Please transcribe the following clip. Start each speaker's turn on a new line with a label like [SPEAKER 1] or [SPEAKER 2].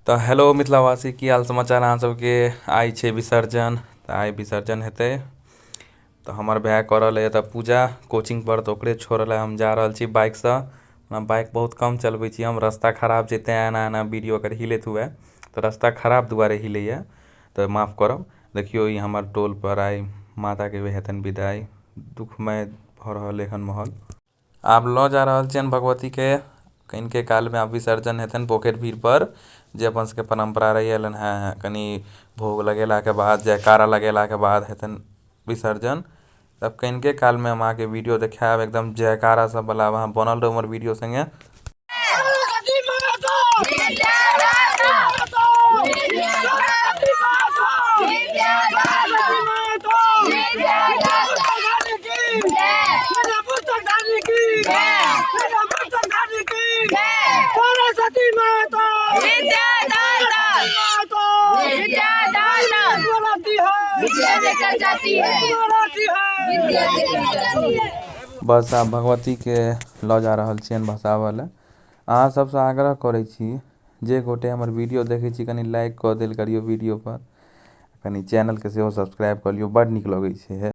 [SPEAKER 1] तऽ हेलो मिथिलावासी, की हाल समाचार अहाँ सबके। आइ छै विसर्जन, तऽ आइ विसर्जन हेतै। तऽ हमर भाय कऽ रहल एतऽ पूजा कोचिंग पर, तऽ ओकरे छोड़ऽ लए हम जा रहल छी बाइकसँ। ओना बाइक बहुत कम चलबै छी हम, रास्ता खराब छै तेँ एना एना वीडियो अगर हिलैत हुए तऽ रास्ता खराब दुआरे हिलैए, तऽ माफ करब। देखियौ ई हमर टोल पर आइ माताके हेतनि विदाई, दुखमय भऽ रहल एखन माहौल। आब लऽ जा रहल छियनि भगवतीके, कनिके कालमे आब विसर्जन हेतनि पोखरि भीड़ पर, जे अपन सबके परम्परा रहि एलनि हेँ। कनि भोग लगेलाके बाद, जयकारा लगेलाके बाद हेतनि विसर्जन। तब कनिके कालमे हम अहाँके वीडियो देखायब एकदम जयकारा सब वाला, अहाँ बनल रहू हमर वीडियो संगे। बस आब भगवतीके लऽ जा रहल छियनि भसाबऽ लए। अहाँ सबसँ आग्रह करै छी, जे गोटे हमर वीडियो देखै छी कनि लाइक कऽ देल करियौ वीडियो पर, कनि चैनलके सेहो सब्सक्राइब कऽ लियौ, बड़ नीक लगै छै।